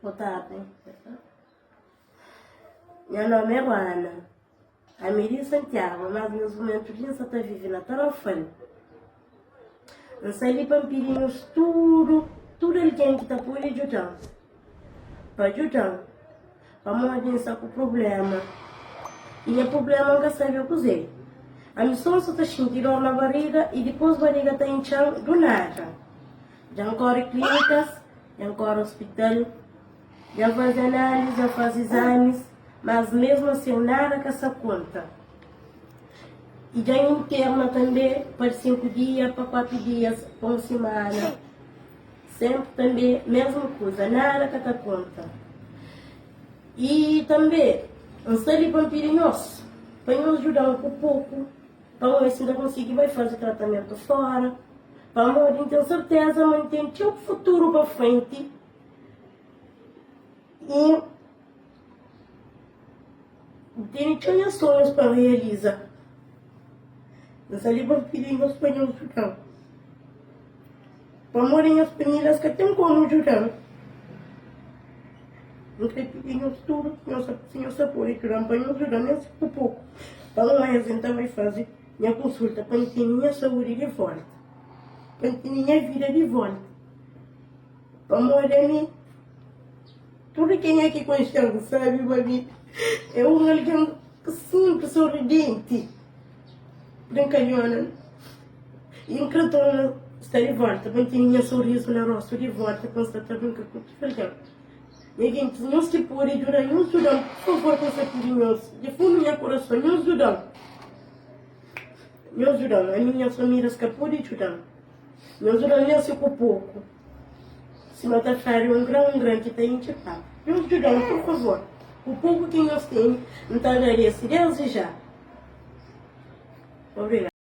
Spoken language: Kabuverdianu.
Boa tardi. Nha nomi é Juana. Ami é di Santiago, mas nes mumentu li N sa ta vive na Tarrafal. N sta li pa N pidi nhos tudu, tudu algen ki ta pode djuda-m, pa djuda-m, pamodi N sta ku prubléma i nha prubléma N ka sabe kuzê. Ami sô N sa ta xinti dór na bariga i dipôs bariga ta intxa-m du nada. Dja N kóre klínikas, dja N kóre ospital, dja N faze análizi, dja N faze izamis, mas mésmu asin nada ka sa konta. I dja N interna tanbê pa di 5 dia pa 4 dias, pa un simana. Sénpri tanbê mésmu kuza, nada ka ta konta. I tanbê N sta li pa N pidi nhos, pa nhos djuda-m ku poku. Pa N obi si N ta konsigi bai faze tratamentu fóra, pamodi N ten serteza ma N ten txeu futuru pa frenti i N tene txeu nha sonhus pa N realiza. N sta li pa N pidi nhos pa nhos djuda-m, pamodi nhas famílias ka ten komu djuda-m. N kre pidi nhos tudu ki nhos si nhos ta pode djuda-m pa nhos djuda-m nen si ku poku pa un es N ta bai faze nha konsulta pa N tene nha saúdi di volta pa N tene nha vida di volta pamodi ami tudu kenha ki konxe-m sabe ma mi é un algen sinplis sorridenti brinkadjona i N kre torna sta di volta pa N tene nha sorizu na rostu di volta pa N sta ta brinka ku tudu algen. Nha gentis, nhos ki pode djuda-m, nhos djuda-m, pur favor, ku N sta pidi nhos, di fundu nha kurason, nhos djuda-m. Nhos djuda-m, ami nhas famílias ka pode djuda-m. Nhos djuda-m nen si ku poku, sima ta fladu un gran un gran ki ta intxi papu. Nhos djuda-m, pur favor, ku poku ki nhos tene, N ta agradese desdi ja. Obrigadu.